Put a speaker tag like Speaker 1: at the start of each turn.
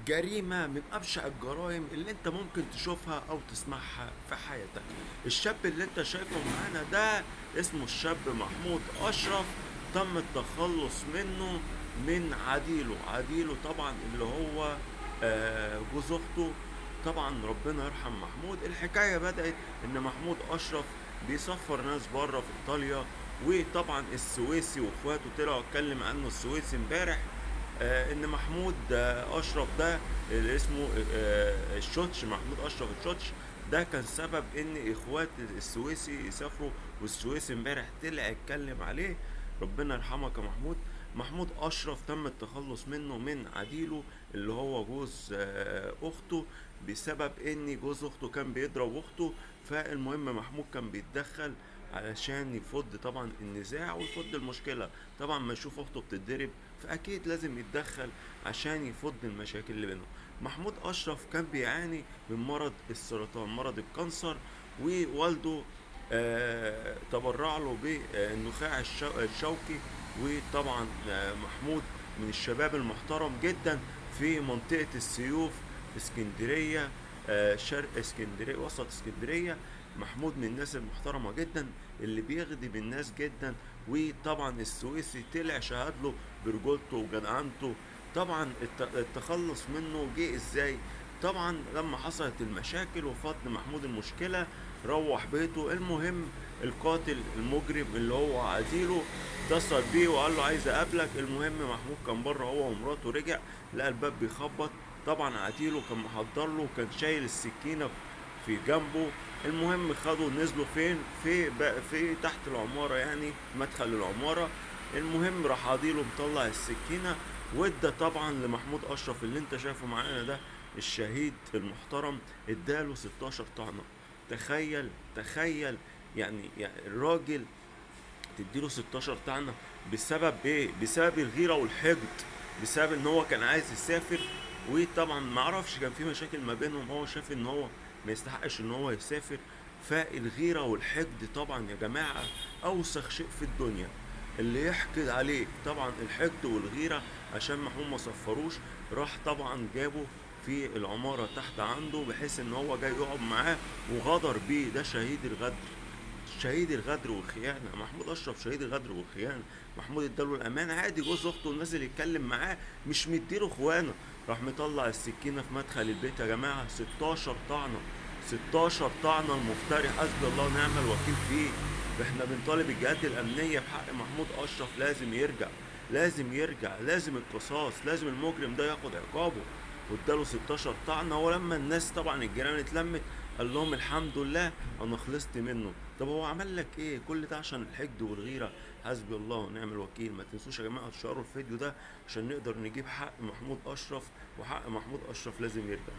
Speaker 1: جريمة من أبشع الجرائم اللي أنت ممكن تشوفها أو تسمعها في حياتك. الشاب اللي أنت شايفه معانا ده اسمه الشاب محمود أشرف، تم التخلص منه من عديله. عديله طبعا اللي هو جوز أخته. طبعا ربنا يرحم محمود. الحكاية بدأت إن محمود أشرف بيسفر ناس بره في إيطاليا، وطبعا السويسي واخواته طلعوا اتكلم عنه السويسي امبارح، ان محمود اشرف ده اللي اسمه الشوتش، محمود اشرف الشوتش ده كان سبب ان اخوات السويسي يسافروا، والسويسي امبارح طلع اتكلم عليه. ربنا يرحمك يا محمود. محمود اشرف تم التخلص منه من عديله اللي هو جوز اخته، بسبب ان جوز اخته كان بيضرب اخته. فالمهم محمود كان بيتدخل علشان يفض طبعا النزاع ويفض المشكلة. طبعا ما يشوف اخته بتتضرب فاكيد لازم يتدخل عشان يفض المشاكل اللي بينهم. محمود اشرف كان بيعاني من مرض السرطان، مرض ال cancer، ووالده تبرع له بالنخاع الشوكي. وطبعا محمود من الشباب المحترم جدا في منطقة السيوف في اسكندرية، شرق اسكندرية، وسط اسكندرية. محمود من الناس المحترمة جدا اللي بيخدم الناس جدا. وطبعا السويسي طلع شهد له برجولته وجدعنته. طبعا التخلص منه جه ازاي؟ طبعا لما حصلت المشاكل وفض محمود المشكلة روح بيته. المهم القاتل المجرم اللي هو عديله اتصل بيه وقال له عايز اقابلك. المهم محمود كان بره هو ومراته، رجع لقى الباب بيخبط. طبعا عديله كان محضر له وكان شايل السكينة في جنبه. المهم خدوا نزلوا فين؟ في تحت العمارة، يعني مدخل العمارة. المهم راح عديله مطلع السكينة وادى طبعا لمحمود اشرف اللي انت شايفه معانا ده الشهيد المحترم، اداله 16 طعنة. تخيل، تخيل يعني الراجل تديله 16 طعنة بسبب ايه؟ بسبب الغيرة والحقد، بسبب ان هو كان عايز يسافر. وطبعا ما اعرفش كان في مشاكل ما بينهم، هو شاف ان هو ما يستحقش ان هو يسافر. فالغيرة والحقد طبعا يا جماعة اوسخ شيء في الدنيا اللي يحقد عليك. طبعا الحقد والغيرة عشان محمود ما صفروش، راح طبعا جابه في العمارة تحت عنده بحيث ان هو جاي يقعد معاه وغدر بيه. ده شهيد الغدر، شهيد الغدر والخيانة. محمود أشرف شهيد الغدر والخيانة. محمود اداله الأمان عادي، جوز أخته نازل يتكلم معاه مش مديله خوانة، راح مطلع السكينة في مدخل البيت يا جماعة. 16 طعنة، 16 طعنة المفتري، حسبي الله ونعم الوكيل فيه. احنا بنطالب الجهات الأمنية بحق محمود أشرف، لازم يرجع، لازم يرجع، لازم القصاص، لازم المجرم ده ياخد عقابه. واداله 16 طعنة. ولما الناس طبعا الجيران اتلمت قال لهم الحمد لله انا خلصت منه. طب هو عمل لك ايه؟ كل ده عشان الحقد والغيرة. حسبي الله ونعم الوكيل. ما تنسوش يا جماعة تشيروا الفيديو ده عشان نقدر نجيب حق محمود اشرف، وحق محمود اشرف لازم يرجع.